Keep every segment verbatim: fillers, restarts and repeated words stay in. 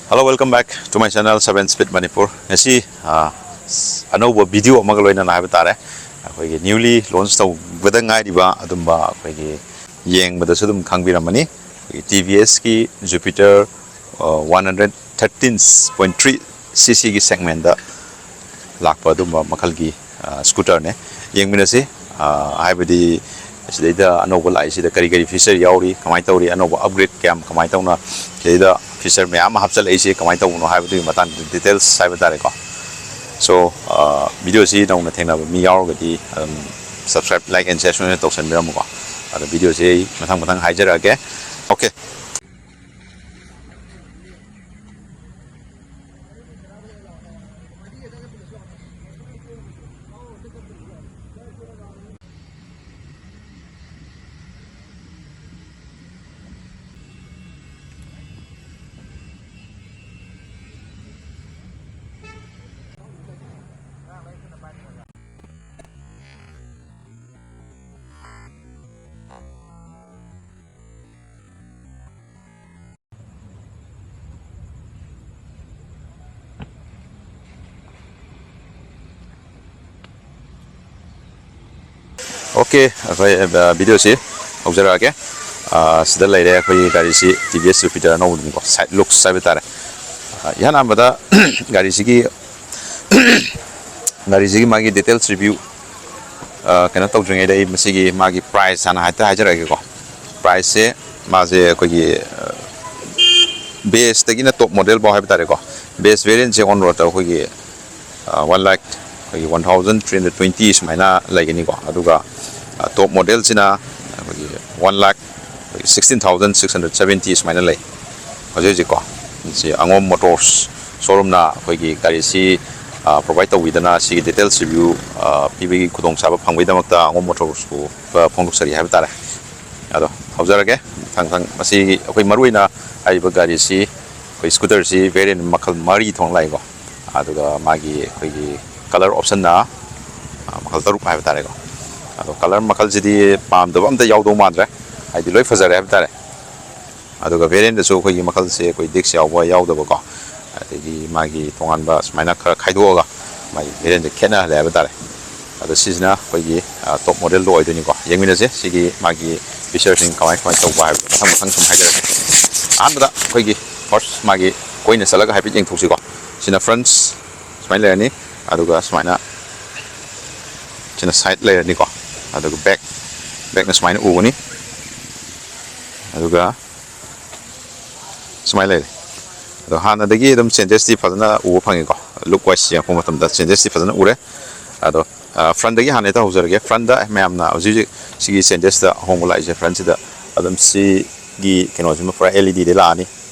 Hello, welcome back to my channel, Seven Speed Manipur. ꯉꯁꯤ ꯑ, ꯑꯅꯧꯕ ꯚꯤꯗꯤꯑꯣ ꯑꯃꯒ ꯂꯣꯏꯅꯅ ꯍꯥꯏꯕ ꯇꯥꯔꯦ, ꯑꯩꯈꯣꯏꯒꯤ ꯅ꯭ꯌꯨꯂꯤ ꯂꯣꯟꯁ ꯇꯧꯕꯗ ꯉꯥꯏꯔꯤꯕ ꯑꯗꯨꯝꯕ ꯑꯩꯈꯣꯏꯒꯤ ꯌꯦꯡꯕꯗꯁꯨ ꯑꯗꯨꯝ ꯈꯪꯕꯤꯔꯝꯃꯅꯤ, ꯑꯩꯈꯣꯏꯒꯤ ꯇꯤ ꯚꯤ ꯑꯦꯁꯀꯤ Jupiter one hundred thirteen point three C ꯁꯤꯒꯤ ꯁꯦꯒꯃꯦꯟꯗ ꯂꯥꯛꯄ ꯑꯗꯨꯝꯕ ꯃꯈꯜꯒꯤ ꯁ꯭ꯀꯨꯇꯔꯅꯦ꯫ ꯌꯦꯡꯃꯤꯟꯅꯁꯤ꯫ ꯍꯥꯏꯕꯗꯤ ꯁꯤꯗꯩꯗ ꯑꯅꯧꯕ ꯂꯥꯛꯏꯁꯤꯗ ꯀꯔꯤ ꯀꯔꯤ ꯐꯤꯆꯔ ꯌꯥꯎꯔꯤ, ꯀꯃꯥꯏꯅ ꯇꯧꯔꯤ, ꯑꯅꯧꯕ ꯑꯞꯒ꯭ꯔꯦꯗ ꯀꯌꯥꯝ ꯀꯃꯥꯏꯅ ꯇꯧꯅ ꯁꯤꯗꯩꯗ ꯐꯤꯆꯔ ꯃꯌꯥꯝ ꯑꯃ ꯍꯥꯞꯆꯤꯜꯂꯛꯏꯁꯤ ꯀꯃꯥꯏꯅ ꯇꯧꯕꯅꯣ ꯍꯥꯏꯕꯗꯨꯒꯤ ꯃꯇꯥꯡꯗ ꯗꯤꯇꯦꯜꯁ ꯍꯥꯏꯕ ꯇꯥꯔꯦꯀꯣ꯫ ꯁꯣ, ꯚꯤꯗꯤꯑꯣꯁꯤ ꯅꯧꯅ ꯊꯦꯡꯅꯕ ꯃꯤ ꯌꯥꯎꯔꯒꯗꯤ ꯑꯗꯨꯝ ꯁꯕꯁꯀ꯭ꯔꯥꯏꯕ, ꯂꯥꯏꯛ ꯑꯦꯟ ꯁꯤꯌꯔ ꯁꯣꯏꯗꯅ ꯇꯧꯁꯟꯕꯤꯔꯝꯃꯨꯀꯣ꯫ ꯑꯗꯣ ꯚꯤꯗꯤꯑꯣꯁꯤ ꯑꯩ ꯃꯊꯪ ꯃꯊꯪ ꯍꯥꯏꯖꯔꯛꯑꯒꯦ꯫ ꯑꯣꯀꯦ꯫ ꯑꯣꯀꯦ, ꯑꯩꯈꯣꯏ ꯚꯤꯗꯤꯑꯣꯁꯤ ꯍꯧꯖꯔꯛꯑꯒꯦ꯫ ꯁꯤꯗ ꯂꯩꯔꯦ ꯑꯩꯈꯣꯏꯒꯤ ꯒꯥꯔꯤꯁꯤ, ꯇꯤ ꯚꯤ ꯑꯦꯁ ꯖꯨꯄꯤꯇꯔ ꯑꯅꯧꯕꯅꯤꯀꯣ, ꯁꯥꯏꯠ ꯂꯨꯛꯁ ꯍꯥꯏꯕ ꯇꯥꯔꯦ꯫ ꯏꯍꯥꯟ ꯍꯥꯟꯕꯗ ꯒꯥꯔꯤꯁꯤꯒꯤ ꯒꯥꯔꯤꯁꯤꯒꯤ ꯃꯥꯒꯤ ꯗꯤꯇꯦꯜꯁ ꯔꯤꯚ꯭ꯌꯨ ꯀꯩꯅꯣ ꯇꯧꯗ꯭ꯔꯤꯉꯩꯗ ꯑꯩ ꯃꯁꯤꯒꯤ ꯃꯥꯒꯤ ꯄ꯭ꯔꯥꯏꯁ ꯍꯥꯟꯅ ꯍꯥꯏꯐꯦꯠ ꯍꯥꯏꯖꯔꯛꯑꯒꯦꯀꯣ꯫ ꯄ꯭ꯔꯥꯏꯁꯁꯦ ꯃꯥꯁꯦ ꯑꯩꯈꯣꯏꯒꯤ ꯕꯦꯁꯇꯒꯤꯅ ꯇꯣꯞ ꯃꯣꯗꯦꯜ ꯐꯥꯎ ꯍꯥꯏꯕ ꯇꯥꯔꯦꯀꯣ꯫ ꯕꯦꯁ ꯚꯦꯔꯤꯌꯦꯟꯁꯦ ꯑꯣꯟ ꯔꯣꯗꯇ ꯑꯩꯈꯣꯏꯒꯤ ꯋꯥꯟ ꯂꯥꯛ, ꯑꯩꯈꯣꯏꯒꯤ one thousand three hundred twenty ꯁꯨꯃꯥꯏꯅ ꯂꯩꯒꯅꯤꯀꯣ꯫ ꯑꯗꯨꯒ ꯇꯣꯞ ꯃꯣꯗꯦꯜꯁꯤꯅ ꯑꯩꯈꯣꯏꯒꯤ ꯋꯥꯟ ꯂꯥꯛ, ꯑꯩꯈꯣꯏꯒꯤ sixteen thousand six hundred seventy ꯁꯨꯃꯥꯏꯅ ꯂꯩ ꯍꯧꯖꯤꯛ ꯍꯧꯖꯤꯛꯀꯣ꯫ ꯁꯤ ꯑꯉꯣꯝ ꯃꯣꯇꯣꯔꯁ ꯁꯣꯔꯨꯝꯅ ꯑꯩꯈꯣꯏꯒꯤ ꯒꯥꯔꯤꯁꯤ ꯄ꯭ꯔꯣꯚꯥꯏꯠ ꯇꯧꯕꯤꯗꯅ, ꯁꯤꯒꯤ ꯗꯤꯇꯦꯜꯁ ꯔꯤꯚ꯭ꯌꯨ ꯄꯤꯕꯒꯤ ꯈꯨꯗꯣꯡꯆꯥꯕ ꯐꯪꯕꯒꯤꯗꯃꯛꯇ ꯑꯉꯣꯝ ꯃꯣꯇꯣꯔꯁꯄꯨ ꯐꯣꯡꯗꯣꯛꯆꯔꯤ ꯍꯥꯏꯕ ꯇꯥꯔꯦ꯫ ꯑꯗꯣ ꯍꯧꯖꯔꯒꯦ꯫ ꯃꯊꯪ ꯃꯊꯪ ꯃꯁꯤ ꯑꯩꯈꯣꯏ ꯃꯔꯨꯑꯣꯏꯅ ꯍꯥꯏꯔꯤꯕ ꯒꯥꯔꯤꯁꯤ, ꯑꯩꯈꯣꯏ ꯁ꯭ꯀꯨꯇꯔꯁꯤ ꯚꯦꯔꯤꯌꯦꯟ ꯃꯈꯜ ꯃꯔꯤ ꯊꯣꯛꯅ ꯂꯥꯛꯏꯀꯣ꯫ ꯑꯗꯨꯒ ꯃꯥꯒꯤ ꯑꯩꯈꯣꯏꯒꯤ ꯀꯂꯔ ꯑꯣꯞꯁꯟꯅ ꯃꯈꯜ ꯇꯔꯨꯛ ꯍꯥꯏꯕ ꯇꯥꯔꯦꯀꯣ꯫ ꯑꯗꯣ ꯀꯂꯔ ꯃꯈꯜꯁꯤꯗꯤ ꯄꯥꯝꯗꯕ ꯑꯝꯇ ꯌꯥꯎꯗꯧ ꯃꯥꯟꯗ꯭ꯔꯦ, ꯍꯥꯏꯗꯤ ꯂꯣꯏ ꯐꯖꯔꯦ ꯍꯥꯏꯕ ꯇꯥꯔꯦ꯫ ꯑꯗꯨꯒ ꯚꯦꯔꯤꯌꯦꯟꯗꯁꯨ ꯑꯩꯈꯣꯏꯒꯤ ꯃꯈꯜꯁꯦ ꯑꯩꯈꯣꯏ ꯗꯤꯁꯛ ꯌꯥꯎꯕ ꯌꯥꯎꯗꯕꯀꯣ, ꯑꯗꯒꯤ ꯃꯥꯒꯤ ꯇꯣꯉꯥꯟꯕ ꯁꯨꯃꯥꯏꯅ ꯈꯔ ꯈꯥꯏꯗꯣꯛꯑꯒ ꯃꯥꯒꯤ ꯚꯦꯔꯤꯌꯦꯟꯁꯦ ꯈꯦꯠꯅꯍꯜꯂꯦ ꯍꯥꯏꯕ ꯇꯥꯔꯦ꯫ ꯑꯗꯣ ꯁꯤꯁꯤꯅ ꯑꯩꯈꯣꯏꯒꯤ ꯇꯣꯞ ꯃꯣꯗꯦꯜꯗꯣ ꯑꯣꯏꯗꯣꯏꯅꯤꯀꯣ꯫ ꯌꯦꯡꯃꯤꯟꯅꯁꯦ ꯁꯤꯒꯤ ꯃꯥꯒꯤ ꯐꯤꯆꯔꯁꯤꯡ ꯀꯃꯥꯏ ꯀꯃꯥꯏꯅ ꯇꯧꯕ ꯍꯥꯏꯕꯗꯣ ꯃꯊꯪ ꯃꯊꯪ ꯁꯨꯝ ꯍꯥꯏꯖꯔꯛꯀꯦ꯫ ꯑꯍꯥꯟꯕꯗ ꯑꯩꯈꯣꯏꯒꯤ ꯐꯥꯔꯁ ꯃꯥꯒꯤ ꯀꯣꯏꯅ ꯆꯠꯂꯒ ꯍꯥꯏꯐꯦꯠ ꯌꯦꯡꯊꯣꯛꯁꯤꯀꯣ꯫ ꯁꯤꯅ ꯐ꯭ꯔꯟꯁ ꯁꯨꯃꯥꯏꯅ ꯂꯩꯔꯅꯤ, ꯑꯗꯨꯒ ꯁꯨꯃꯥꯏꯅ ꯁꯤꯅ ꯁꯥꯏꯠ ꯂꯩꯔꯅꯤꯀꯣ꯫ ꯑꯗꯨꯒ ꯕꯦꯛ, ꯕꯦꯛꯅ ꯁꯨꯃꯥꯏꯅ ꯎꯒꯅꯤ꯫ ꯑꯗꯨꯒ ꯁꯨꯃꯥꯏꯅ ꯂꯩꯔꯦ꯫ ꯑꯗꯣ ꯍꯥꯟꯅꯗꯒꯤ ꯑꯗꯨꯝ ꯆꯦꯟꯖꯦꯁꯇꯤ ꯐꯖꯅ ꯎꯕ ꯐꯪꯉꯤꯀꯣ꯫ ꯂꯨꯛ ꯋꯥꯏꯁ ꯌꯦꯡꯉꯛꯄ ꯃꯇꯝꯗ ꯆꯦꯟꯖꯦꯁꯇꯤ ꯐꯖꯅ ꯎꯔꯦ꯫ ꯑꯗꯣ ꯐ꯭ꯔꯟꯗꯒꯤ ꯍꯥꯟꯅ ꯍꯦꯛꯇ ꯍꯧꯖꯔꯒꯦ꯫ ꯐ꯭ꯔꯟꯗ ꯃꯌꯥꯝꯅ ꯍꯧꯖꯤꯛ ꯍꯧꯖꯤꯛ ꯁꯤꯒꯤ ꯆꯦꯟꯖꯦꯁꯇ ꯑꯍꯣꯡꯕ ꯂꯥꯛꯏꯁꯦ, ꯐ꯭ꯔꯟꯁꯤꯗ ꯑꯗꯨꯝ ꯁꯤꯒꯤ ꯀꯩꯅꯣꯁꯤꯃ ꯄꯨꯔꯥ ꯑꯦꯜ ꯏ ꯗꯤꯗ ꯂꯥꯛꯑꯅꯤ꯫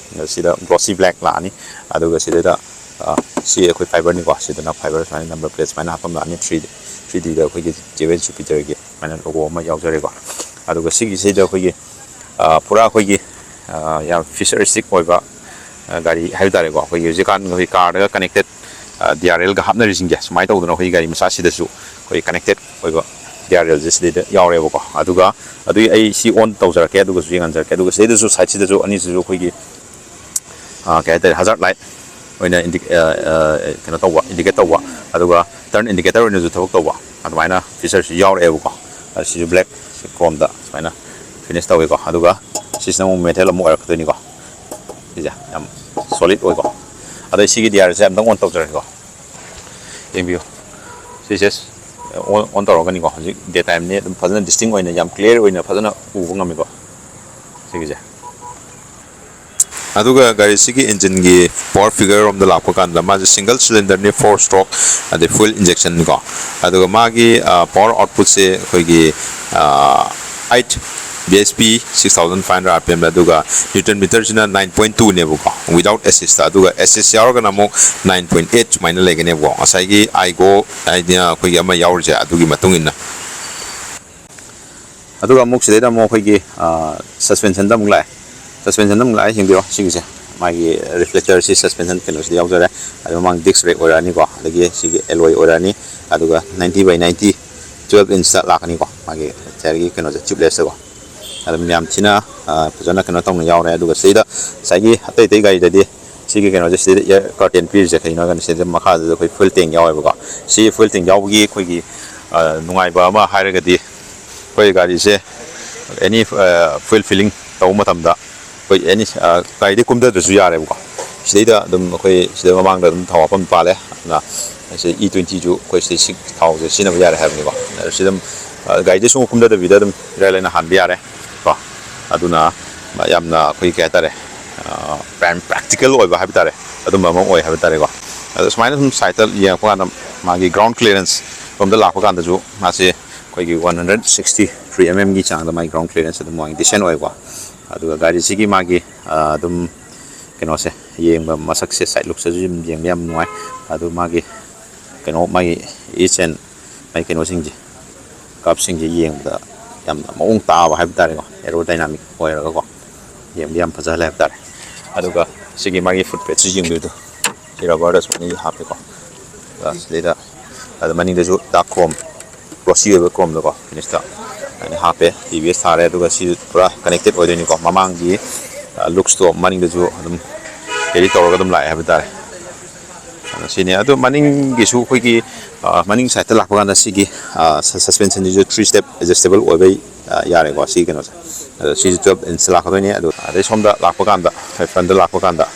ꯁꯤꯗ ꯒ꯭ꯂꯣꯁꯤ ꯕ꯭ꯂꯦꯛ ꯂꯥꯛꯑꯅꯤ꯫ ꯑꯗꯨꯒ ꯁꯤꯗꯩꯗ ꯁꯤ ꯑꯩꯈꯣꯏ ꯐꯥꯏꯕꯔꯅꯤꯀꯣ꯫ ꯁꯤꯗꯅ ꯐꯥꯏꯕꯔ ꯁꯨꯃꯥꯏꯅ ꯅꯝꯕꯔ ꯄ꯭ꯂꯦꯠ ꯁꯨꯃꯥꯏꯅ ꯍꯥꯞꯄꯝꯂꯛꯑꯅꯤ꯫ ꯊ꯭ꯔꯤ ꯊ꯭ꯔꯤ ꯗꯤꯗ ꯑꯩꯈꯣꯏꯒꯤ ꯖꯦ ꯕꯤ ꯑꯦꯜ ꯖꯨꯄꯤꯇꯔꯒꯤ ꯁꯨꯃꯥꯏꯅ ꯂꯣꯒꯣ ꯑꯃ ꯌꯥꯎꯖꯔꯦꯀꯣ꯫ ꯑꯗꯨꯒ ꯁꯤꯒꯤꯁꯤꯗ ꯑꯩꯈꯣꯏꯒꯤ ꯄꯨꯔꯥ ꯑꯩꯈꯣꯏꯒꯤ ꯌꯥꯝ ꯐꯤꯆꯔꯤꯁꯇꯤꯛ ꯑꯣꯏꯕ ꯒꯥꯔꯤ ꯍꯥꯏꯕ ꯇꯥꯔꯦꯀꯣ꯫ ꯑꯩꯈꯣꯏꯒꯤ ꯍꯧꯖꯤꯛꯀꯥꯟ ꯑꯩꯈꯣꯏ ꯀꯥꯔꯗꯒ ꯀꯅꯦꯛꯇꯦꯠ ꯗꯤ ꯑꯥꯔ ꯑꯦꯜꯒ ꯍꯥꯞꯅꯔꯤꯁꯤꯡꯁꯦ, ꯁꯨꯃꯥꯏꯅ ꯇꯧꯗꯅ ꯑꯩꯈꯣꯏꯒꯤ ꯒꯥꯔꯤ ꯃꯆꯥꯁꯤꯗꯁꯨ ꯑꯩꯈꯣꯏ ꯀꯅꯦꯛꯇꯦꯠ ꯑꯣꯏꯕ ꯗꯤ ꯑꯥꯔ ꯑꯦꯜꯁꯦ ꯁꯤꯗꯩꯗ ꯌꯥꯎꯔꯦꯕꯀꯣ꯫ ꯑꯗꯨꯒ ꯑꯗꯨꯒꯤ ꯑꯩ ꯁꯤ ꯑꯣꯟ ꯇꯧꯖꯔꯛꯀꯦ, ꯑꯗꯨꯒꯁꯨ ꯌꯦꯡꯍꯟꯖꯔꯛꯀꯦ꯫ ꯑꯗꯨꯒ ꯁꯤꯗꯩꯗꯁꯨ, ꯁꯥꯏꯠꯁꯤꯗꯁꯨ, ꯑꯅꯤꯁꯤꯁꯨ ꯑꯩꯈꯣꯏꯒꯤ ꯀꯩ ꯍꯥꯏꯇꯥꯔꯦ, ꯍꯖꯥꯔꯠ ꯂꯥꯏꯠ ꯑꯣꯏꯅ ꯀꯩꯅꯣ ꯇꯧꯕ, ꯏꯟꯗꯤꯀꯦꯠ ꯇꯧꯕ, ꯑꯗꯨꯒ ꯇꯔꯟ ꯏꯟꯗꯤꯀꯦꯇꯔ ꯑꯣꯏꯅꯁꯨ ꯊꯕꯛ ꯇꯧꯕ, ꯑꯗꯨꯃꯥꯏꯅ ꯐꯤꯆꯔꯁꯨ ꯌꯥꯎꯔꯛꯑꯦꯕꯀꯣ꯫ ꯑꯁꯤꯁꯨ ꯕ꯭ꯂꯦꯛ ꯀ꯭ꯔꯣꯝꯗ ꯁꯨꯃꯥꯏꯅ ꯐꯤꯅꯤꯁ ꯇꯧꯋꯤꯀꯣ꯫ ꯑꯗꯨꯒ ꯁꯤꯁꯤꯅ ꯑꯃꯨꯛ ꯃꯦꯇꯦꯜ ꯑꯃꯨꯛ ꯑꯣꯏꯔꯛꯇꯣꯏꯅꯤꯀꯣ꯫ ꯁꯤꯁꯦ ꯌꯥꯝ ꯁꯣꯂꯤꯠ ꯑꯣꯏꯀꯣ꯫ ꯑꯗꯩ ꯁꯤꯒꯤ ꯗꯤ ꯑꯥꯔꯁꯦ ꯑꯝꯇꯪ ꯑꯣꯟ ꯇꯧꯖꯔꯒꯦꯀꯣ꯫ ꯌꯦꯡꯕꯤꯌꯨ꯫ ꯁꯤꯁꯦ ꯑꯣꯟ, ꯑꯣꯟ ꯇꯧꯔꯒꯅꯤꯀꯣ꯫ ꯍꯧꯖꯤꯛ ꯗꯦ ꯇꯥꯏꯝꯅꯤ, ꯑꯗꯨꯝ ꯐꯖꯅ ꯗꯤꯁꯇꯤꯡ ꯑꯣꯏꯅ, ꯌꯥꯝ ꯀ꯭ꯂꯤꯌꯥꯔ ꯑꯣꯏꯅ ꯐꯖꯅ ꯎꯕ ꯉꯝꯃꯤꯀꯣ ꯁꯤꯒꯤꯁꯦ꯫ ꯑꯗꯨꯒ ꯒꯥꯔꯤꯁꯤꯒꯤ ꯏꯟꯖꯤꯟꯒꯤ ꯄꯋꯥꯔ ꯐꯤꯒꯔ ꯔꯣꯝꯗ ꯂꯥꯛꯄ ꯀꯥꯟꯗ, ꯃꯥꯁꯦ ꯁꯤꯡꯒꯜ ꯁꯤꯂꯤꯟꯗꯔꯅꯤ, ꯐꯣꯔ ꯁ꯭ꯇ꯭ꯔꯣꯛ, ꯑꯗꯩ ꯐ꯭ꯌꯨꯜ ꯏꯟꯖꯦꯛꯁꯟꯅꯤꯀꯣ꯫ ꯑꯗꯨꯒ ꯃꯥꯒꯤ ꯄꯋꯥꯔ ꯑꯥꯎꯠꯄꯨꯠꯁꯦ ꯑꯩꯈꯣꯏꯒꯤ eight B S P, six thousand five hundred R P ꯑꯦꯝꯗ, ꯑꯗꯨꯒ ꯅ꯭ꯌꯨꯇꯟ ꯃꯤꯇꯔꯁꯤꯅ ꯅꯥꯏꯟ ꯄꯣꯏꯟ ꯇꯨꯅꯦꯕꯀꯣ, ꯋꯤꯗꯥꯎꯠ ꯑꯦꯁꯤꯁꯇ꯫ ꯑꯗꯨꯒ ꯑꯦꯁꯤꯁ ꯌꯥꯎꯔꯒꯅ ꯑꯃꯨꯛ ꯅꯥꯏꯟ ꯄꯣꯏꯟ ꯑꯩꯠ ꯁꯨꯃꯥꯏꯅ ꯂꯩꯒꯅꯦꯕꯀꯣ, ꯉꯁꯥꯏꯒꯤ ꯑꯥꯏꯒꯣ ꯍꯥꯏꯗꯤ ꯑꯩꯈꯣꯏꯒꯤ ꯑꯃ ꯌꯥꯎꯔꯤꯁꯦ ꯑꯗꯨꯒꯤ ꯃꯇꯨꯡ ꯏꯟꯅ꯫ ꯑꯗꯨꯒ ꯑꯃꯨꯛ ꯁꯤꯗꯩꯗ ꯑꯃꯨꯛ ꯑꯩꯈꯣꯏꯒꯤ ꯁꯁꯄꯦꯟꯁꯟꯗ ꯑꯃꯨꯛ ꯂꯥꯛꯑꯦ꯫ ꯁꯁꯄꯦꯟꯁꯟꯗ ꯑꯃꯨꯛ ꯂꯥꯛꯑꯦ, ꯌꯦꯡꯕꯤꯔꯣ ꯁꯤꯒꯤꯁꯦ꯫ ꯃꯥꯒꯤ ꯔꯤꯐ꯭ꯂꯦꯛꯇꯔꯁꯤ ꯁꯁꯄꯦꯟꯁꯟ ꯀꯩꯅꯣꯁꯤꯗ ꯌꯥꯎꯖꯔꯦ꯫ ꯑꯗꯨ ꯃꯃꯥꯡ ꯗꯤꯁꯛ ꯕ꯭ꯔꯦꯛ ꯑꯣꯏꯔꯛꯑꯅꯤꯀꯣ, ꯑꯗꯒꯤ ꯁꯤꯒꯤ ꯑꯦꯂꯣꯏ ꯑꯣꯏꯔꯛꯑꯅꯤ꯫ ꯑꯗꯨꯒ ꯅꯥꯏꯟꯇꯤ ꯕꯥꯏ ꯅꯥꯏꯟꯇꯤ, ꯇꯨꯌꯦꯜꯞ ꯏꯟꯁꯇ ꯂꯥꯛꯀꯅꯤꯀꯣ, ꯃꯥꯒꯤ ꯇꯥꯌꯔꯒꯤ ꯀꯩꯅꯣꯁꯦ, ꯇ꯭ꯌꯨꯕꯂꯦꯁꯇꯀꯣ꯫ ꯑꯗꯨꯝ ꯌꯥꯝ ꯊꯤꯅ ꯐꯖꯅ ꯀꯩꯅꯣ ꯇꯧꯅ ꯌꯥꯎꯔꯦ꯫ ꯑꯗꯨꯒ ꯁꯤꯗ ꯉꯁꯥꯏꯒꯤ ꯑꯇꯩ ꯑꯇꯩ ꯒꯥꯔꯤꯗꯗꯤ ꯁꯤꯒꯤ ꯀꯩꯅꯣꯁꯦ, ꯁꯤꯗ air curtain ꯄꯤꯔꯤꯁꯦ ꯀꯩꯅꯣ ꯍꯥꯏꯔꯀꯥꯟꯗ, ꯁꯤꯗ ꯃꯈꯥꯗꯁꯨ ꯑꯩꯈꯣꯏ fuel tank ꯌꯥꯎꯋꯦꯕꯀꯣ꯫ ꯁꯤ fuel tank ꯌꯥꯎꯕꯒꯤ ꯑꯩꯈꯣꯏꯒꯤ ꯅꯨꯡꯉꯥꯏꯕ ꯑꯃ ꯍꯥꯏꯔꯒꯗꯤ, ꯑꯩꯈꯣꯏ ꯒꯥꯔꯤꯁꯦ any fuel filling ꯇꯧꯕ ꯃꯇꯝꯗ ꯑꯩꯈꯣꯏ any ꯒꯥꯔꯤꯗꯤ ꯀꯨꯝꯊꯗ꯭ꯔꯁꯨ ꯌꯥꯔꯦꯕꯀꯣ꯫ ꯁꯤꯗꯩꯗ ꯑꯗꯨꯝ ꯑꯩꯈꯣꯏ ꯁꯤꯗ ꯃꯃꯥꯡꯗ ꯑꯗꯨꯝ ꯊꯥꯎ ꯍꯥꯞꯐꯝ ꯄꯥꯜꯂꯦ꯫ ꯑꯗꯨꯅ ꯁꯤ E twenty ꯁꯨ ꯑꯩꯈꯣꯏ ꯁꯤ ꯊꯥꯎꯁꯦ ꯁꯤꯖꯤꯟꯅꯕ ꯌꯥꯔꯦ ꯍꯥꯏꯕꯅꯤꯀꯣ꯫ ꯑꯗꯨ ꯁꯤ ꯑꯗꯨꯝ ꯒꯥꯔꯤꯗꯤ ꯁꯨꯝ ꯀꯨꯝꯊꯗꯕꯤꯗ ꯑꯗꯨꯝ ꯏꯔꯥꯏ ꯂꯥꯏꯅ ꯍꯥꯟꯕ ꯌꯥꯔꯦ ꯀꯣ꯫ ꯑꯗꯨꯅ ꯌꯥꯝꯅ ꯑꯩꯈꯣꯏ ꯀꯩ ꯍꯥꯏꯇꯥꯔꯦ, practical ꯑꯣꯏꯕ ꯍꯥꯏꯕ ꯇꯥꯔꯦ, ꯑꯗꯨꯝꯕ ꯑꯃ ꯑꯣꯏ ꯍꯥꯏꯕ ꯇꯥꯔꯦꯀꯣ꯫ ꯑꯗꯣ ꯁꯨꯃꯥꯏꯅ ꯁꯨꯝ ꯁꯥꯏꯠꯇ ꯌꯦꯡꯉꯛꯄ ꯀꯥꯟꯗ ꯃꯥꯒꯤ ground clearance ꯔꯣꯝꯗ ꯂꯥꯛꯄ ꯀꯥꯟꯗꯁꯨ ꯃꯥꯁꯦ ꯑꯩꯈꯣꯏꯒꯤ one hundred sixty three mm ꯒꯤ ꯆꯥꯡꯗ ꯃꯥꯒꯤ ground clearance ꯑꯗꯨꯝ ꯃꯥꯒꯤ decent ꯑꯣꯏꯀꯣ꯫ ꯑꯗꯨꯒ ꯒꯥꯔꯤꯁꯤꯒꯤ ꯃꯥꯒꯤ ꯑꯗꯨꯝ ꯀꯩꯅꯣꯁꯦ ꯌꯦꯡꯕ, ꯃꯁꯛꯁꯦ, side lookꯁꯤꯁꯨ ꯑꯗꯨꯝ ꯌꯦꯡꯕ ꯌꯥꯝ ꯅꯨꯡꯉꯥꯏ꯫ ꯑꯗꯨ ꯃꯥꯒꯤ ꯀꯩꯅꯣ, ꯃꯥꯒꯤ each and ꯃꯥꯒꯤ ꯀꯩꯅꯣꯁꯤꯡꯁꯦ, curveꯁꯤꯡꯁꯦ ꯌꯦꯡꯕꯗ ꯌꯥꯝꯅ ꯃꯑꯣꯡ ꯇꯥꯕ ꯍꯥꯏꯕ ꯇꯥꯔꯦꯀꯣ, aerodynamic ꯑꯣꯏꯔꯒꯀꯣ, ꯌꯦꯡꯕꯗ ꯌꯥꯝ ꯐꯖꯍꯜꯂꯦ ꯍꯥꯏꯕ ꯇꯥꯔꯦ꯫ ꯑꯗꯨꯒ ꯁꯤꯒꯤ ꯃꯥꯒꯤ foot pedꯁꯤ ꯌꯦꯡꯕꯤꯌꯨ, ꯁꯤ rubberꯗ ꯁꯨꯃꯥꯏꯅ ꯍꯥꯞꯄꯦꯀꯣ꯫ ꯑꯗꯨꯒ ꯁꯤꯗꯩꯗ ꯑꯗ ꯃꯅꯤꯡꯗꯁꯨ dark chrome, glossy ꯑꯣꯏꯕ chromeꯗꯀꯣ, finishꯇ ꯑꯗꯨꯃꯥꯏꯅ ꯍꯥꯞꯄꯦ꯫ TVS ꯊꯥꯔꯦ꯫ ꯑꯗꯨꯒ ꯁꯤ ꯄꯨꯔꯥ connected ꯑꯣꯏꯗꯣꯏꯅꯤꯀꯣ, ꯃꯃꯥꯡꯒꯤ lookꯁꯇꯣ ꯃꯅꯤꯡꯗꯁꯨ ꯑꯗꯨꯝ carry ꯇꯧꯔꯒ ꯑꯗꯨꯝ ꯂꯥꯛꯑꯦ ꯍꯥꯏꯕ ꯇꯥꯔꯦ꯫ ꯑꯗꯣ ꯁꯤꯅꯤ꯫ ꯑꯗꯣ ꯃꯅꯤꯡꯒꯤꯁꯨ ꯑꯩꯈꯣꯏꯒꯤ ꯃꯅꯤꯡ sideꯇ ꯂꯥꯛꯄ ꯀꯥꯟꯗ ꯁꯤꯒꯤ suspensionꯁꯤꯁꯨ three step adjustable ꯑꯣꯏꯕ ꯌꯥꯔꯦꯀꯣ꯫ ꯁꯤ ꯀꯩꯅꯣꯁꯦ, ꯑꯗꯣ ꯁꯤꯁꯨ twelve inch ꯂꯥꯛꯀꯗꯣꯏꯅꯤ꯫ ꯑꯗꯣ ꯑꯗꯩ ꯁꯣꯝꯗ ꯂꯥꯛꯄ ꯀꯥꯟꯗ, frontꯇ ꯂꯥꯛꯄ ꯀꯥꯟꯗ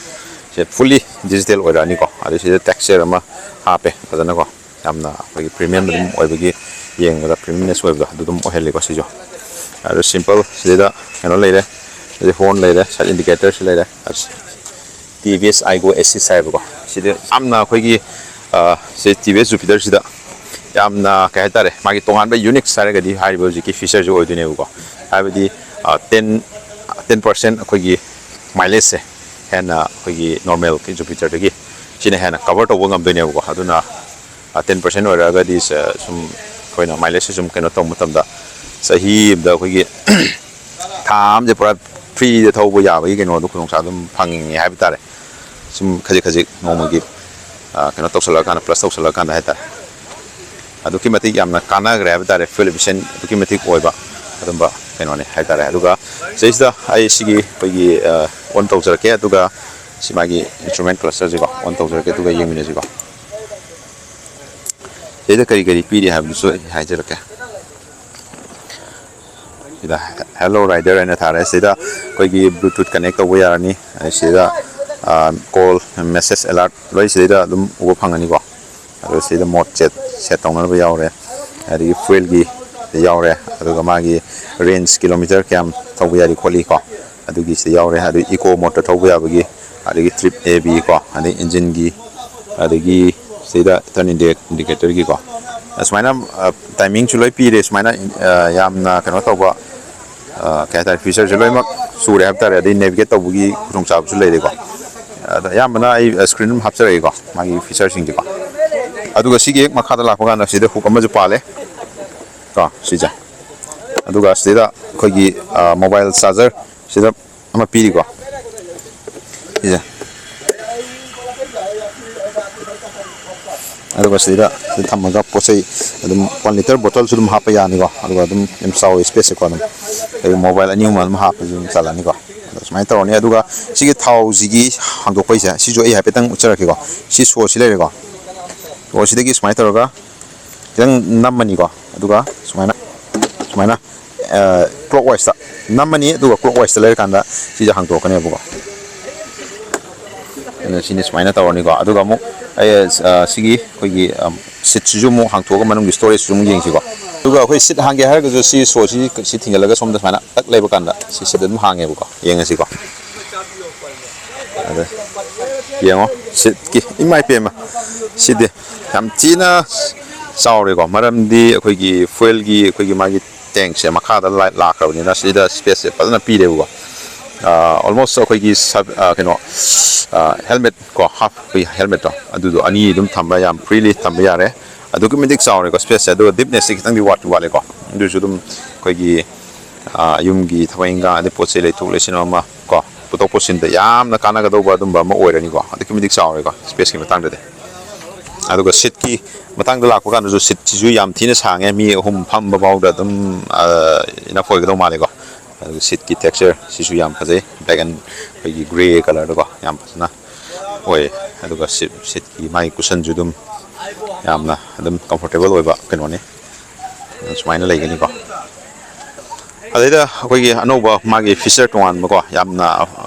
ꯁꯦ fully digital ꯑꯣꯏꯔꯛꯑꯅꯤꯀꯣ꯫ ꯑꯗꯩ ꯁꯤꯗ texture ꯑꯃ ꯍꯥꯞꯄꯦ ꯐꯖꯅꯀꯣ, ꯌꯥꯝꯅ ꯑꯩꯈꯣꯏꯒꯤ premium ꯑꯗꯨꯝ ꯑꯣꯏꯕꯒꯤ, ꯌꯦꯡꯕꯗ premiumness ꯑꯣꯏꯕꯗꯣ ꯑꯗꯨ ꯑꯗꯨꯝ ꯑꯣꯏꯍꯜꯂꯤꯀꯣ꯫ ꯁꯤꯁꯨ ꯑꯗꯨ simple, ꯁꯤꯗꯩꯗ ꯀꯩꯅꯣ ꯂꯩꯔꯦ, ꯑꯗꯩ horn ꯂꯩꯔꯦ, side indicatorꯁꯨ ꯂꯩꯔꯦ꯫ TVS Aygo Assist ꯍꯥꯏꯕꯀꯣ꯫ ꯁꯤꯗ ꯌꯥꯝꯅ ꯑꯩꯈꯣꯏꯒꯤ ꯁꯤ TVS Jupiterꯁꯤꯗ ꯌꯥꯝꯅ ꯀꯩ ꯍꯥꯏꯇꯥꯔꯦ, ꯃꯥꯒꯤ ꯇꯣꯉꯥꯟꯕ unique ꯍꯥꯏꯔꯒꯗꯤ ꯍꯥꯏꯔꯤꯕ ꯍꯧꯖꯤꯛꯀꯤ featureꯁꯤ ꯑꯣꯏꯗꯣꯏꯅꯦꯕꯀꯣ꯫ ꯍꯥꯏꯕꯗꯤ ten ten percent ꯑꯩꯈꯣꯏꯒꯤ mileageꯁꯦ ꯍꯦꯟꯅ ꯑꯩꯈꯣꯏꯒꯤ normal Jupiterꯗꯒꯤ ꯁꯤꯅ ꯍꯦꯟꯅ cover ꯇꯧꯕ ꯉꯝꯗꯣꯏꯅꯦꯕꯀꯣ꯫ ꯑꯗꯨꯅ ten percent ꯑꯣꯏꯔꯛꯑꯒꯗꯤ ꯁꯨꯝ ꯑꯩꯈꯣꯏꯅ mileageꯁꯦ ꯁꯨꯝ ꯀꯩꯅꯣ ꯇꯧꯕ ꯃꯇꯝꯗ, ꯆꯍꯤ ꯑꯃꯗ ꯑꯩꯈꯣꯏꯒꯤ ꯊꯥ ꯑꯃꯁꯦ ꯄꯨꯔꯥ freeꯗ ꯊꯧꯕ ꯌꯥꯕꯒꯤ ꯀꯩꯅꯣꯗꯣ, ꯈꯨꯗꯣꯡꯆꯥꯕ ꯑꯗꯨꯝ ꯐꯪꯉꯦ ꯍꯥꯏꯕ ꯇꯥꯔꯦ꯫ ꯁꯨꯝ ꯈꯖꯤꯛ ꯈꯖꯤꯛ ꯅꯣꯡꯃꯒꯤ ꯀꯩꯅꯣ ꯇꯧꯁꯜꯂꯛꯑꯀꯥꯟꯗ, plus ꯇꯧꯁꯜꯂꯛꯑꯀꯥꯟꯗ ꯍꯥꯏꯇꯥꯔꯦ, ꯑꯗꯨꯛꯀꯤ ꯃꯇꯤꯛ ꯌꯥꯝꯅ ꯀꯥꯟꯅꯈ꯭ꯔꯦ ꯍꯥꯏꯕ ꯇꯥꯔꯦ꯫ Fuel efficient ꯑꯗꯨꯛꯀꯤ ꯃꯇꯤꯛ ꯑꯣꯏꯕ ꯑꯗꯨꯝꯕ ꯀꯩꯅꯣꯅꯦ ꯍꯥꯏꯇꯥꯔꯦ꯫ ꯑꯗꯨꯒ ꯁꯤꯗꯩꯁꯤꯗ ꯑꯩ ꯁꯤꯒꯤ ꯑꯩꯈꯣꯏꯒꯤ ꯑꯣꯟ ꯇꯧꯖꯔꯛꯀꯦ, ꯑꯗꯨꯒ ꯁꯤ ꯃꯥꯒꯤ ꯏꯟꯁꯇ꯭ꯔꯨꯃꯦꯟ ꯀ꯭ꯂꯁꯇꯔꯁꯤꯀꯣ ꯑꯣꯟ ꯇꯧꯖꯔꯛꯀꯦ, ꯑꯗꯨꯒ ꯌꯦꯡꯃꯤꯟꯅꯁꯤꯀꯣ꯫ ꯁꯤꯗ ꯀꯔꯤ ꯀꯔꯤ ꯄꯤꯔꯤ ꯍꯥꯏꯕꯗꯨꯁꯨ ꯑꯩ ꯍꯥꯏꯖꯔꯛꯀꯦ꯫ ꯁꯤꯗ "Hello Rider" ꯍꯥꯏꯅ ꯊꯥꯔꯦ꯫ ꯁꯤꯗ ꯑꯩꯈꯣꯏꯒꯤ ꯕ꯭ꯂꯨꯇꯨꯠ ꯀꯅꯦꯛ ꯇꯧꯕ ꯌꯥꯔꯅꯤ꯫ ꯁꯤꯗ ꯀꯣꯜ, ꯃꯦꯁꯦꯖ, ꯑꯦꯂꯥꯔꯠ ꯂꯣꯏ ꯁꯤꯗꯩꯗ ꯑꯗꯨꯝ ꯎꯕ ꯐꯪꯒꯅꯤꯀꯣ꯫ ꯑꯗꯨꯒ ꯁꯤꯗ ꯃꯣꯠ ꯁꯦꯠ ꯁꯦꯠ ꯇꯧꯅꯅꯕ ꯌꯥꯎꯔꯦ, ꯑꯗꯒꯤ ꯐ꯭ꯌꯨꯋꯦꯜꯒꯤ ꯌꯥꯎꯔꯦ, ꯑꯗꯨꯒ ꯃꯥꯒꯤ ꯔꯦꯟꯖ, ꯀꯤꯂꯣꯃꯤꯇꯔ ꯀꯌꯥꯝ ꯊꯧꯕ ꯌꯥꯔꯤ ꯈꯣꯠꯂꯤ ꯀꯣ, ꯑꯗꯨꯒꯤ ꯁꯤꯗ ꯌꯥꯎꯔꯦ꯫ ꯑꯗꯒꯤ ꯏꯀꯣ ꯃꯣꯠꯇ ꯊꯧꯕ ꯌꯥꯕꯒꯤ, ꯑꯗꯒꯤ ꯇ꯭ꯔꯤꯞ ꯑꯦ ꯕꯤ ꯀꯣ, ꯑꯗꯒꯤ ꯏꯟꯖꯤꯟꯒꯤ, ꯑꯗꯒꯤ ꯁꯤꯗ ꯇꯔꯟ ꯏꯟꯗꯤꯀꯦꯇꯔꯒꯤꯀꯣ꯫ ꯑꯁꯨꯃꯥꯏꯅ ꯇꯥꯏꯃꯤꯡꯁꯨ ꯂꯣꯏ ꯄꯤꯔꯦ꯫ ꯁꯨꯃꯥꯏꯅ ꯌꯥꯝꯅ ꯀꯩꯅꯣ ꯇꯧꯕ, ꯀꯩ ꯍꯥꯏꯇꯥꯔꯦ, ꯐꯤꯆꯔꯁꯦ ꯂꯣꯏꯅꯃꯛ ꯁꯨꯔꯦ ꯍꯥꯏꯕ ꯇꯥꯔꯦ꯫ ꯑꯗꯩ ꯅꯦꯚꯤꯒꯦꯠ ꯇꯧꯕꯒꯤ ꯈꯨꯗꯣꯡꯆꯥꯕꯁꯨ ꯂꯩꯔꯦꯀꯣ꯫ ꯑꯗꯣ ꯑꯌꯥꯝꯕꯅ ꯑꯩ ꯁ꯭ꯀ꯭ꯔꯤꯟ ꯑꯗꯨꯝ ꯍꯥꯞꯆꯔꯛꯏꯀꯣ, ꯃꯥꯒꯤ ꯐꯤꯆꯔꯁꯤꯡꯁꯦꯀꯣ꯫ ꯑꯗꯨꯒ ꯁꯤꯒꯤ ꯍꯦꯛ ꯃꯈꯥꯗ ꯂꯥꯛꯄ ꯀꯥꯟꯗ ꯁꯤꯗ ꯍꯨꯛ ꯑꯃꯁꯨ ꯄꯥꯜꯂꯦ ꯀꯣ, ꯁꯤꯁꯦ꯫ ꯑꯗꯨꯒ ꯁꯤꯗ ꯑꯩꯈꯣꯏꯒꯤ ꯃꯣꯕꯥꯏꯜ ꯆꯥꯔꯖꯔ ꯁꯤꯗ ꯑꯃ ꯄꯤꯔꯤꯀꯣ, ꯁꯤꯁꯦ꯫ ꯑꯗꯨꯒ ꯁꯤꯗ ꯁꯤꯗ ꯊꯝꯃꯒ ꯄꯣꯠ ꯆꯩ ꯑꯗꯨꯝ ꯋꯥꯟ ꯂꯤꯇꯔ ꯕꯣꯇꯜꯁꯨ ꯑꯗꯨꯝ ꯍꯥꯞꯄ ꯌꯥꯅꯤꯀꯣ꯫ ꯑꯗꯨꯒ ꯑꯗꯨꯝ ꯌꯥꯝ ꯆꯥꯎꯋꯤ ꯁ꯭ꯄꯦꯁꯁꯦꯀꯣ꯫ ꯑꯗꯨꯝ ꯑꯩꯈꯣꯏ ꯃꯣꯕꯥꯏꯜ ꯑꯅꯤ ꯑꯍꯨꯝ ꯑꯗꯨꯝ ꯍꯥꯞꯄꯁꯨ ꯑꯗꯨꯝ ꯆꯜꯂꯅꯤꯀꯣ꯫ ꯑꯗꯣ ꯁꯨꯃꯥꯏꯅ ꯇꯧꯔꯅꯤ꯫ ꯑꯗꯨꯒ ꯁꯤꯒꯤ ꯊꯥꯎꯁꯤꯒꯤ ꯍꯥꯡꯗꯣꯛꯄꯩꯁꯦ ꯁꯤꯁꯨ ꯑꯩ ꯍꯥꯏꯐꯦꯠꯇꯪ ꯎꯠꯆꯔꯛꯀꯦꯀꯣ꯫ ꯁꯤ ꯁꯣꯁꯤ ꯂꯩꯔꯦꯀꯣ꯫ ꯁꯣꯁꯤꯗꯒꯤ ꯁꯨꯃꯥꯏꯅ ꯇꯧꯔꯒ ꯈꯤꯇꯪ ꯅꯝꯃꯅꯤꯀꯣ꯫ ꯑꯗꯨꯒ ꯁꯨꯃꯥꯏꯅ ꯁꯨꯃꯥꯏꯅ ꯀ꯭ꯂꯣꯛ ꯋꯥꯏꯁꯇ ꯅꯝꯃꯅꯤ꯫ ꯑꯗꯨꯒ ꯀ꯭ꯂꯣꯛ ꯋꯥꯏꯁꯇ ꯂꯩꯔꯀꯥꯟꯗ ꯁꯤꯁꯦ ꯍꯥꯡꯗꯣꯛꯀꯅꯦꯕꯀꯣ꯫ ꯑꯗꯨꯅ ꯁꯤꯅꯤ ꯁꯨꯃꯥꯏꯅ ꯇꯧꯔꯅꯤꯀꯣ꯫ ꯑꯗꯨꯒ ꯑꯃꯨꯛ ꯑꯩ ꯁꯤꯒꯤ ꯑꯩꯈꯣꯏꯒꯤ ꯁꯤꯠꯁꯤꯁꯨ ꯑꯃꯨꯛ ꯍꯥꯡꯇꯣꯛꯑꯒ ꯃꯅꯨꯡꯒꯤ ꯁ꯭ꯇꯣꯔꯦꯖꯁꯤꯁꯨ ꯑꯃꯨꯛ ꯌꯦꯡꯁꯤꯀꯣ꯫ ꯑꯗꯨꯒ ꯑꯩꯈꯣꯏ ꯁꯤꯠ ꯍꯥꯡꯒꯦ ꯍꯥꯏꯔꯒꯁꯨ ꯁꯤ ꯁꯣꯁꯤ ꯁꯤ ꯊꯤꯡꯖꯤꯜꯂꯒ ꯁꯣꯝꯗ ꯁꯨꯃꯥꯏꯅ ꯇꯛ ꯂꯩꯕ ꯀꯥꯟꯗ ꯁꯤ ꯁꯤꯠ ꯑꯗꯨꯝ ꯍꯥꯡꯉꯦꯕꯀꯣ꯫ ꯌꯦꯡꯉꯁꯤꯀꯣ꯫ ꯑꯗ ꯌꯦꯡꯉꯣ, ꯁꯤꯠꯀꯤ ꯏꯃꯥ ꯏꯄꯦꯝꯃ, ꯁꯤꯗꯤ ꯌꯥꯝ ꯊꯤꯅ ꯆꯥꯎꯔꯦꯀꯣ꯫ ꯃꯔꯝꯗꯤ ꯑꯩꯈꯣꯏꯒꯤ ꯐ꯭ꯌꯨꯋꯦꯜꯒꯤ ꯑꯩꯈꯣꯏꯒꯤ ꯃꯥꯒꯤ ꯇꯦꯡꯁꯦ ꯃꯈꯥꯗ ꯂꯥꯛꯈ꯭ꯔꯕꯅꯤꯅ ꯁꯤꯗ ꯁ꯭ꯄꯦꯁꯁꯦ ꯐꯖꯅ ꯄꯤꯔꯦꯕꯀꯣ꯫ ꯑꯣꯜꯃꯣꯁ ꯑꯩꯈꯣꯏꯒꯤ ꯀꯩꯅꯣ, ꯍꯦꯜꯃꯦꯠ ꯀꯣ, ꯍꯥꯞ ꯑꯩꯈꯣꯏ ꯍꯦꯜꯃꯦꯠꯇꯣ ꯑꯗꯨꯗꯣ ꯑꯅꯤ ꯑꯗꯨꯝ ꯊꯝꯕ, ꯌꯥꯝ ꯐ꯭ꯔꯤꯂꯤ ꯊꯝꯕ ꯌꯥꯔꯦ꯫ ꯑꯗꯨꯛꯀꯤ ꯃꯇꯤꯛ ꯆꯥꯎꯔꯦꯀꯣ ꯁ꯭ꯄꯦꯁꯁꯦ꯫ ꯑꯗꯨꯒ ꯗꯤꯞꯅꯦꯁꯁꯦ ꯈꯤꯇꯪꯗꯤ ꯋꯥꯠꯇꯤ ꯋꯥꯠꯂꯦꯀꯣ꯫ ꯑꯗꯨꯁꯨ ꯑꯗꯨꯝ ꯑꯩꯈꯣꯏꯒꯤ ꯌꯨꯝꯒꯤ ꯊꯕꯛ ꯏꯪꯈꯥꯡ ꯑꯗꯩ ꯄꯣꯠ ꯆꯩ ꯂꯩꯊꯣꯛ ꯂꯩꯁꯤꯟ ꯑꯃ ꯀꯣ, ꯄꯨꯊꯣꯛ ꯄꯨꯁꯤꯟꯗ ꯌꯥꯝꯅ ꯀꯥꯟꯅꯒꯗꯧꯕ ꯑꯗꯨꯝꯕ ꯑꯃ ꯑꯣꯏꯔꯅꯤꯀꯣ꯫ ꯑꯗꯨꯛꯀꯤ ꯃꯇꯤꯛ ꯆꯥꯎꯔꯦꯀꯣ ꯁ꯭ꯄꯦꯁꯀꯤ ꯃꯇꯥꯡꯗꯗꯤ꯫ ꯑꯗꯨꯒ ꯁꯤꯠꯀꯤ ꯃꯇꯥꯡꯗ ꯂꯥꯛꯄ ꯀꯥꯟꯗꯁꯨ, ꯁꯤꯠꯁꯤꯁꯨ ꯌꯥꯝ ꯊꯤꯅ ꯁꯥꯡꯉꯦ, ꯃꯤ ꯑꯍꯨꯝ ꯐꯝꯕ ꯐꯥꯎꯗ ꯑꯗꯨꯝ ꯏꯅꯐ ꯑꯣꯏꯒꯗꯧ ꯃꯥꯜꯂꯦꯀꯣ꯫ ꯑꯗꯨꯒ ꯁꯤꯠꯀꯤ ꯇꯦꯛꯁꯆꯔ ꯁꯤꯁꯨ ꯌꯥꯝ ꯐꯖꯩ, ꯕ꯭ꯂꯦꯛ ꯑꯦꯟ ꯑꯩꯈꯣꯏꯒꯤ ꯒ꯭ꯔꯦ ꯀꯂꯔꯗꯀꯣ, ꯌꯥꯝ ꯐꯖꯅ ꯑꯣꯏ꯫ ꯑꯗꯨꯒ ꯁꯤꯠ ꯁꯤꯠꯀꯤ ꯃꯥꯒꯤ ꯀꯨꯁꯟꯁꯨ ꯑꯗꯨꯝ ꯌꯥꯝꯅ ꯑꯗꯨꯝ ꯀꯝꯐꯣꯔꯇꯦꯕꯜ ꯑꯣꯏꯕ ꯀꯩꯅꯣꯅꯤ꯫ ꯁꯨꯃꯥꯏꯅ ꯂꯩꯒꯅꯤꯀꯣ꯫ ꯑꯗꯩꯗ ꯑꯩꯈꯣꯏꯒꯤ ꯑꯅꯧꯕ ꯃꯥꯒꯤ ꯐꯤꯆꯔ ꯇꯣꯉꯥꯟꯕꯀꯣ, ꯌꯥꯝꯅ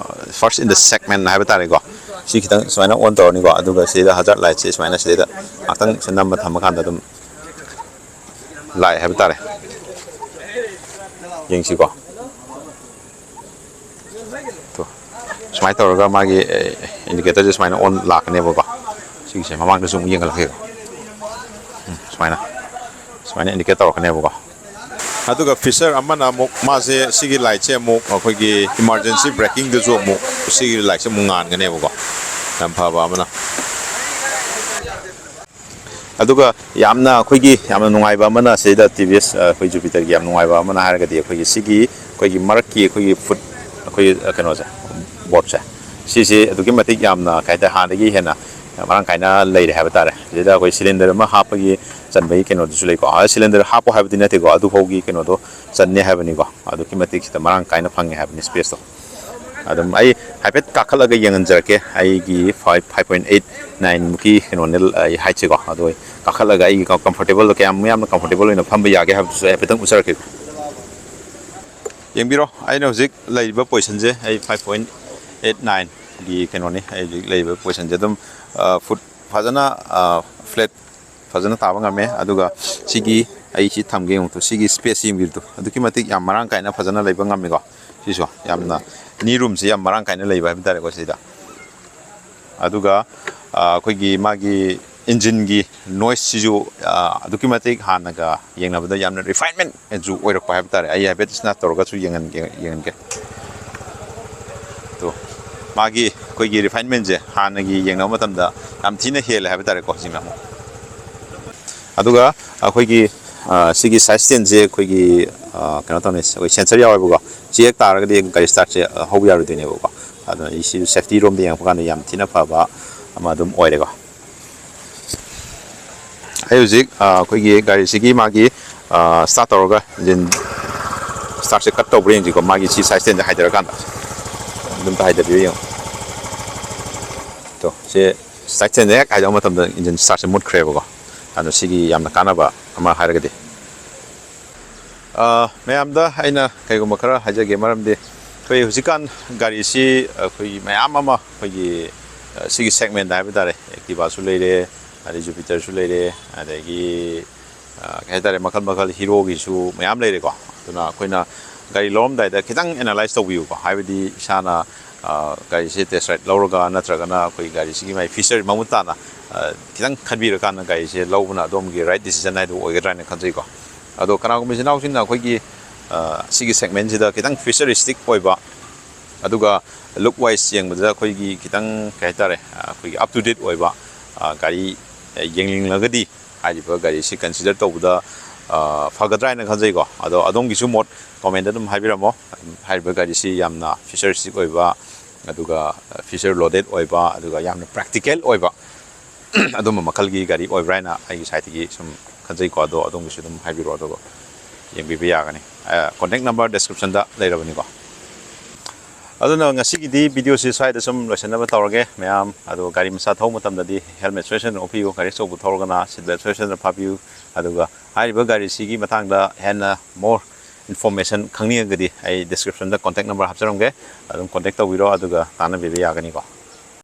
first in the segment ꯍꯥꯏꯕ ꯇꯥꯔꯦꯀꯣ꯫ ꯁꯤ ꯈꯤꯇꯪ ꯁꯨꯃꯥꯏꯅ ꯑꯣꯟ ꯇꯧꯔꯅꯤꯀꯣ, ꯑꯗꯨꯒ ꯁꯤꯗ ꯍꯖꯥꯔꯠ ꯂꯥꯏꯠꯁꯦ ꯁꯨꯃꯥꯏꯅ ꯁꯤꯗꯩꯗ ꯉꯥꯛꯇꯪ ꯁꯤ ꯅꯝꯕ ꯊꯝꯕ ꯀꯥꯟꯗ ꯑꯗꯨꯝ ꯂꯥꯛꯑꯦ ꯍꯥꯏꯕ ꯇꯥꯔꯦ꯫ ꯌꯦꯡꯁꯤꯀꯣ꯫ ꯇꯣ, ꯁꯨꯃꯥꯏꯅ ꯇꯧꯔꯒ ꯃꯥꯒꯤ ꯏꯟꯗꯤꯀꯦꯇꯔꯁꯦ ꯁꯨꯃꯥꯏꯅ ꯑꯣꯟ ꯂꯥꯛꯀꯅꯦꯕꯀꯣ꯫ ꯁꯤꯒꯤꯁꯦ ꯃꯃꯥꯡꯗꯁꯨ ꯑꯃꯨꯛ ꯌꯦꯡꯍꯜꯂꯛꯀꯦ꯫ ꯎꯝ, ꯁꯨꯃꯥꯏꯅ ꯁꯨꯃꯥꯏꯅ ꯏꯟꯗꯤꯀꯦꯠ ꯇꯧꯔꯛꯀꯅꯦꯕꯀꯣ꯫ ꯑꯗꯨꯒ ꯐꯤꯆꯔ ꯑꯃꯅ ꯑꯃꯨꯛ ꯃꯥꯁꯦ, ꯁꯤꯒꯤ ꯂꯥꯏꯠꯁꯦ ꯑꯃꯨꯛ ꯑꯩꯈꯣꯏꯒꯤ ꯏꯃꯥꯔꯖꯦꯟꯁꯤ ꯕ꯭ꯔꯦꯀꯤꯡꯗꯁꯨ ꯑꯃꯨꯛ ꯁꯤꯒꯤ ꯂꯥꯏꯠꯁꯦ ꯑꯃꯨꯛ ꯉꯥꯟꯒꯅꯦꯕꯀꯣ꯫ ꯌꯥꯝ ꯐꯕ ꯑꯃꯅ꯫ ꯑꯗꯨꯒ ꯌꯥꯝꯅ ꯑꯩꯈꯣꯏꯒꯤ ꯌꯥꯝꯅ ꯅꯨꯡꯉꯥꯏꯕ ꯑꯃꯅ, ꯁꯤꯗ ꯇꯤ ꯚꯤ ꯑꯦꯁ ꯑꯩꯈꯣꯏ ꯖꯨꯄꯤꯇꯔꯒꯤ ꯌꯥꯝ ꯅꯨꯡꯉꯥꯏꯕ ꯑꯃꯅ ꯍꯥꯏꯔꯒꯗꯤ, ꯑꯩꯈꯣꯏꯒꯤ ꯁꯤꯒꯤ ꯑꯩꯈꯣꯏꯒꯤ ꯃꯔꯛꯀꯤ ꯑꯩꯈꯣꯏꯒꯤ ꯐꯨꯠ, ꯑꯩꯈꯣꯏꯒꯤ ꯀꯩꯅꯣꯁꯦ, ꯕꯣꯔꯠꯁꯦ, ꯁꯤꯁꯦ ꯑꯗꯨꯛꯀꯤ ꯃꯇꯤꯛ ꯌꯥꯝꯅ ꯀꯩ ꯍꯥꯏꯇꯥꯔꯦ, ꯍꯥꯟꯅꯗꯒꯤ ꯍꯦꯟꯅ ꯃꯔꯥꯡ ꯀꯥꯏꯅ ꯂꯩꯔꯦ ꯍꯥꯏꯕ ꯇꯥꯔꯦ꯫ ꯁꯤꯗ ꯑꯩꯈꯣꯏ ꯁꯤꯂꯤꯟꯗꯔ ꯑꯃ ꯍꯥꯞꯄꯒꯤ ꯆꯟꯕꯒꯤ ꯀꯩꯅꯣꯗꯨꯁꯨ ꯂꯩꯀꯣ꯫ ꯑ, ꯁꯤꯂꯤꯟꯗꯔ ꯍꯥꯞꯄꯣ ꯍꯥꯏꯕꯗꯤ ꯅꯠꯇꯦꯀꯣ, ꯑꯗꯨꯐꯥꯎꯒꯤ ꯀꯩꯅꯣꯗꯣ ꯆꯟꯅꯤ ꯍꯥꯏꯕꯅꯤꯀꯣ꯫ ꯑꯗꯨꯛꯀꯤ ꯃꯇꯤꯛ ꯁꯤꯗ ꯃꯔꯥꯡ ꯀꯥꯏꯅ ꯐꯪꯉꯦ ꯍꯥꯏꯕꯅꯤ ꯁ꯭ꯄꯦꯁꯇꯣ꯫ ꯑꯗꯨꯝ ꯑꯩ ꯍꯥꯏꯐꯦꯠ ꯀꯥꯈꯠꯂꯒ ꯌꯦꯡꯍꯟꯖꯔꯛꯀꯦ꯫ ꯑꯩꯒꯤ ꯐꯥꯏꯚ, ꯐꯥꯏꯚ ꯄꯣꯏꯟ ꯑꯩꯠ ꯅꯥꯏꯟꯃꯨꯛꯀꯤ ꯀꯩꯅꯣꯅꯦ ꯑꯩ ꯍꯥꯏꯠꯁꯦꯀꯣ꯫ ꯑꯗꯣ ꯑꯩ ꯀꯥꯈꯠꯂꯒ ꯑꯩꯒꯤ ꯀꯝꯐꯣꯔꯇꯦꯕꯜꯗꯣ, ꯀꯌꯥꯝ ꯌꯥꯝꯅ ꯀꯝꯐꯣꯔꯇꯦꯕꯜ ꯑꯣꯏꯅ ꯐꯝꯕ ꯌꯥꯒꯦ ꯍꯥꯏꯕꯗꯨꯁꯨ ꯑꯩ ꯍꯥꯏꯐꯦꯠꯇꯪ ꯎꯠꯆꯔꯛꯀꯦ꯫ ꯌꯦꯡꯕꯤꯔꯣ, ꯑꯩꯅ ꯍꯧꯖꯤꯛ ꯂꯩꯔꯤꯕ ꯄꯣꯖꯤꯁꯟꯁꯦ ꯑꯩ ꯐꯥꯏꯚ ꯄꯣꯏꯟ ꯑꯩꯠ ꯅꯥꯏꯟꯒꯤ ꯀꯩꯅꯣꯅꯤ꯫ ꯑꯩ ꯍꯧꯖꯤꯛ ꯂꯩꯔꯤꯕ ꯄꯣꯖꯤꯁꯟꯁꯦ ꯑꯗꯨꯝ, ꯑ, ꯐꯨꯠ ꯐꯖꯅ, ꯑ, ꯐ꯭ꯂꯦꯠ ꯐꯖꯅ ꯇꯥꯕ ꯉꯝꯃꯦ꯫ ꯑꯗꯨꯒ ꯁꯤꯒꯤ, ꯑꯩ ꯁꯤ ꯊꯝꯒꯦ ꯌꯦꯡꯉꯨ, ꯁꯤꯒꯤ ꯁ꯭ꯄꯦꯁ ꯌꯦꯡꯕꯤꯕꯗꯣ, ꯑꯗꯨꯛꯀꯤ ꯃꯇꯤꯛ ꯌꯥꯝ ꯃꯔꯥꯡ ꯀꯥꯏꯅ ꯐꯖꯅ ꯂꯩꯕ ꯉꯝꯃꯤꯀꯣ꯫ ꯁꯤꯁꯨ ꯌꯥꯝꯅ ꯅꯤ ꯔꯨꯝꯁꯦ ꯌꯥꯝ ꯃꯔꯥꯡ ꯀꯥꯏꯅ ꯂꯩꯕ ꯍꯥꯏꯕ ꯇꯥꯔꯦꯀꯣ ꯁꯤꯗ꯫ ꯑꯗꯨꯒ, ꯑ, ꯑꯩꯈꯣꯏꯒꯤ ꯃꯥꯒꯤ ꯏꯟꯖꯤꯟꯒꯤ ꯅꯣꯏꯁꯁꯤꯁꯨ, ꯑ, ꯑꯗꯨꯛꯀꯤ ꯃꯇꯤꯛ ꯍꯥꯟꯅꯒ ꯌꯦꯡꯅꯕꯗ ꯌꯥꯝꯅ ꯔꯤꯐꯥꯏꯟꯃꯦꯟꯁꯨ ꯑꯣꯏꯔꯛꯄ ꯍꯥꯏꯕ ꯇꯥꯔꯦ꯫ ꯑꯩ ꯍꯥꯏꯐꯦꯠ ꯁꯤꯅ ꯇꯧꯔꯒꯁꯨ ꯌꯦꯡꯍꯟꯒꯦ, ꯌꯦꯡꯍꯟꯒꯦ꯫ ꯇꯣ, ꯃꯥꯒꯤ ꯑꯩꯈꯣꯏꯒꯤ ꯔꯤꯐꯥꯏꯟꯃꯦꯟꯁꯦ ꯍꯥꯟꯅꯒꯤ ꯌꯦꯡꯅꯕ ꯃꯇꯝꯗ ꯌꯥꯝ ꯊꯤꯅ ꯍꯦꯜꯂꯦ ꯍꯥꯏꯕ ꯇꯥꯔꯦꯀꯣ ꯍꯧꯖꯤꯛꯅ ꯑꯃꯨꯛ꯫ ꯑꯗꯨꯒ ꯑꯩꯈꯣꯏꯒꯤ, ꯑ, ꯁꯤꯒꯤ ꯁꯥꯏꯠ ꯁ꯭ꯇꯦꯟꯁꯦ ꯑꯩꯈꯣꯏꯒꯤ, ꯑ, ꯀꯩꯅꯣ ꯇꯧꯅꯤ, ꯑꯩꯈꯣꯏ ꯁꯦꯟꯁꯔ ꯌꯥꯎꯋꯦꯕꯀꯣ꯫ ꯁꯤ ꯍꯦꯛ ꯇꯥꯔꯒꯗꯤ ꯒꯥꯔꯤ ꯁ꯭ꯇꯥꯔꯠꯁꯦ, ꯑ, ꯍꯧꯕ ꯌꯥꯔꯣꯏꯗꯣꯏꯅꯦꯕꯀꯣ꯫ ꯑꯗꯨꯅ ꯑꯩ ꯁꯤ ꯁꯦꯐꯇꯤ ꯔꯣꯝꯗ ꯌꯦꯡꯉꯛꯄ ꯀꯥꯟꯗ ꯌꯥꯝ ꯊꯤꯅ ꯐꯕ ꯑꯃ ꯑꯗꯨꯝ ꯑꯣꯏꯔꯦꯀꯣ꯫ ꯑꯩ ꯍꯧꯖꯤꯛ ꯑ, ꯑꯩꯈꯣꯏꯒꯤ ꯒꯥꯔꯤꯁꯤꯒꯤ ꯃꯥꯒꯤ ꯁ꯭ꯇꯥꯔꯠ ꯇꯧꯔꯒ ꯏꯟꯖꯤꯟ ꯁ꯭ꯇꯥꯔꯠꯁꯦ ꯀꯠ ꯇꯧꯕ꯭ꯔꯥ ꯌꯦꯡꯁꯤꯀꯣ, ꯃꯥꯒꯤ ꯁꯤ ꯁꯥꯏꯠ ꯁ꯭ꯇꯦꯟꯁꯦ ꯍꯥꯏꯗꯔꯀꯥꯟꯗ꯫ ꯑꯗꯨꯝꯇ ꯍꯥꯏꯗꯕꯤꯌꯨ, ꯌꯦꯡꯉꯣ꯫ ꯇꯣ, ꯁꯤ ꯁꯥꯏꯠ ꯁ꯭ꯇꯦꯟꯁꯦ ꯍꯦꯛ ꯍꯥꯏꯗꯕ ꯃꯇꯝꯗ ꯏꯟꯖꯤꯟ ꯁ꯭ꯇꯥꯔꯠꯁꯦ ꯃꯨꯠꯈ꯭ꯔꯦꯕꯀꯣ꯫ ꯑꯗꯣ ꯁꯤꯒꯤ ꯌꯥꯝꯅ ꯀꯥꯟꯅꯕ ꯑꯃ ꯍꯥꯏꯔꯒꯗꯤ, ꯑ, ꯃꯌꯥꯝꯗ ꯑꯩꯅ ꯀꯩꯒꯨꯝꯕ ꯈꯔ ꯍꯥꯏꯖꯒꯦ, ꯃꯔꯝꯗꯤ ꯑꯩꯈꯣꯏ ꯍꯧꯖꯤꯛꯀꯥꯟ ꯒꯥꯔꯤꯁꯤ ꯑꯩꯈꯣꯏꯒꯤ ꯃꯌꯥꯝ ꯑꯃ ꯑꯩꯈꯣꯏꯒꯤ, ꯑ, ꯁꯤꯒꯤ ꯁꯦꯒꯃꯦꯟꯗ ꯍꯥꯏꯕ ꯇꯥꯔꯦ, ꯑꯦꯛꯇꯤꯚꯥꯁꯨ ꯂꯩꯔꯦ, ꯑꯗꯩ ꯖꯨꯄꯤꯇꯔꯁꯨ ꯂꯩꯔꯦ, ꯑꯗꯒꯤ, ꯑ, ꯀꯩ ꯍꯥꯏꯇꯥꯔꯦ, ꯃꯈꯜ ꯃꯈꯜ ꯍꯤꯔꯣꯒꯤꯁꯨ ꯃꯌꯥꯝ ꯂꯩꯔꯦꯀꯣ꯫ ꯑꯗꯨꯅ ꯑꯩꯈꯣꯏꯅ ꯒꯥꯔꯤ ꯂꯧꯔꯝꯗꯥꯏꯗ ꯈꯤꯇꯪ ꯑꯦꯅꯥꯂꯥꯏꯁ ꯇꯧꯕꯤꯌꯨꯀꯣ, ꯍꯥꯏꯕꯗꯤ ꯏꯁꯥꯅ, ꯑ, ꯒꯥꯔꯤꯁꯦ ꯇꯦꯁ ꯔꯥꯏꯗ ꯂꯧꯔꯒ ꯅꯠꯇ꯭ꯔꯒꯅ ꯑꯩꯈꯣꯏ ꯒꯥꯔꯤꯁꯤꯒꯤ ꯃꯥꯒꯤ ꯐꯤꯆꯔ ꯃꯃꯨꯠ ꯇꯥꯅ, ꯑ, ꯈꯤꯇꯪ ꯈꯟꯕꯤꯔꯀꯥꯟꯗ ꯒꯥꯔꯤꯁꯦ ꯂꯧꯕꯅ ꯑꯗꯣꯝꯒꯤ ꯔꯥꯏꯠ ꯗꯤꯁꯤꯖꯟ ꯍꯥꯏꯗꯨ ꯑꯣꯏꯒꯗ꯭ꯔꯥ ꯍꯥꯏꯅ ꯈꯟꯖꯩꯀꯣ꯫ ꯑꯗꯣ ꯀꯅꯥꯒꯨꯝꯕ ꯏꯆꯤꯟ ꯏꯅꯥꯎꯁꯤꯡꯅ ꯑꯩꯈꯣꯏꯒꯤ, ꯑ, ꯁꯤꯒꯤ ꯁꯦꯒꯃꯦꯟꯁꯤꯗ ꯈꯤꯇꯪ ꯐ꯭ꯌꯨꯆꯔꯤꯁꯇꯤꯛ ꯑꯣꯏꯕ, ꯑꯗꯨꯒ ꯂꯨꯛ ꯋꯥꯏꯁ ꯌꯦꯡꯕꯗ ꯑꯩꯈꯣꯏꯒꯤ ꯈꯤꯇꯪ, ꯀꯩ ꯍꯥꯏꯇꯥꯔꯦ, ꯑ, ꯑꯩꯈꯣꯏꯒꯤ ꯑꯞ ꯇꯨ ꯗꯦꯠ ꯑꯣꯏꯕ, ꯑ, ꯒꯥꯔꯤ, ꯑ, ꯌꯦꯡꯅꯤꯡꯂꯒꯗꯤ ꯍꯥꯏꯔꯤꯕ ꯒꯥꯔꯤꯁꯤ ꯀꯟꯁꯤꯗꯔ ꯇꯧꯕꯗ, ꯑ, ꯐꯒꯗ꯭ꯔꯥ ꯍꯥꯏꯅ ꯈꯟꯖꯩꯀꯣ꯫ ꯑꯗꯣ ꯑꯗꯣꯝꯒꯤꯁꯨ ꯃꯣꯠ ꯀꯣꯃꯦꯟꯗ ꯑꯗꯨꯝ ꯍꯥꯏꯕꯤꯔꯝꯃꯣ꯫ ꯍꯥꯏꯔꯤꯕ ꯒꯥꯔꯤꯁꯤ ꯌꯥꯝꯅ ꯐ꯭ꯌꯨꯆꯔꯤꯁꯇꯤꯛ ꯑꯣꯏꯕ, ꯑꯗꯨꯒ ꯐ꯭ꯌꯨꯆꯔ ꯂꯣꯗꯦꯠ ꯑꯣꯏꯕ, ꯑꯗꯨꯒ ꯌꯥꯝꯅ ꯄ꯭ꯔꯦꯛꯇꯤꯀꯦꯜ ꯑꯣꯏꯕ ꯑꯗꯨꯝꯕ ꯃꯈꯜꯒꯤ ꯒꯥꯔꯤ ꯑꯣꯏꯕ꯭ꯔꯥ ꯍꯥꯏꯅ ꯑꯩꯒꯤ ꯁꯥꯏꯠꯇꯒꯤ ꯁꯨꯝ ꯈꯟꯖꯩꯀꯣ꯫ ꯑꯗꯣ ꯑꯗꯣꯝꯒꯤꯁꯨ ꯑꯗꯨꯝ ꯍꯥꯏꯕꯤꯔꯛꯑꯣ, ꯑꯗꯨꯒ ꯌꯦꯡꯕꯤꯕ ꯌꯥꯒꯅꯤ꯫ ꯀꯣꯟꯇꯦꯛ ꯅꯝꯕꯔ ꯗꯤꯁꯀ꯭ꯔꯤꯞꯁꯟꯗ ꯂꯩꯔꯕꯅꯤꯀꯣ꯫ ꯑꯗꯨꯅ ꯉꯁꯤꯒꯤꯗꯤ ꯚꯤꯗꯤꯑꯣꯁꯤ ꯁ꯭ꯋꯥꯏꯗ ꯁꯨꯝ ꯂꯣꯏꯁꯤꯟꯅꯕ ꯇꯧꯔꯒꯦ꯫ ꯃꯌꯥꯝ ꯑꯗꯣ ꯒꯥꯔꯤ ꯃꯆꯥ ꯊꯧꯕ ꯃꯇꯝꯗꯗꯤ ꯍꯦꯜꯃꯦꯠ ꯁꯣꯏꯗꯅ ꯎꯞꯄꯤꯌꯨ, ꯒꯥꯔꯤ ꯑꯆꯧꯕ ꯊꯧꯔꯒꯅ ꯁꯤꯠ ꯕꯦꯜ ꯁꯣꯏꯗꯅ ꯐꯥꯕꯤꯌꯨ꯫ ꯑꯗꯨꯒ ꯍꯥꯏꯔꯤꯕ ꯒꯥꯔꯤꯁꯤꯒꯤ ꯃꯇꯥꯡꯗ ꯍꯦꯟꯅ ꯃꯣꯔ ꯏꯟꯐꯣꯔꯃꯦꯁꯟ ꯈꯪꯅꯤꯡꯉꯒꯗꯤ ꯑꯩ ꯗꯤꯁꯀ꯭ꯔꯤꯞꯁꯟꯗ ꯀꯣꯟꯇꯦꯛ ꯅꯝꯕꯔ ꯍꯥꯞꯆꯔꯝꯒꯦ, ꯑꯗꯨꯝ ꯀꯣꯟꯇꯦꯛ ꯇꯧꯕꯤꯔꯣ, ꯑꯗꯨꯒ ꯇꯥꯟꯅꯕꯤꯕ ꯌꯥꯒꯅꯤꯀꯣ꯫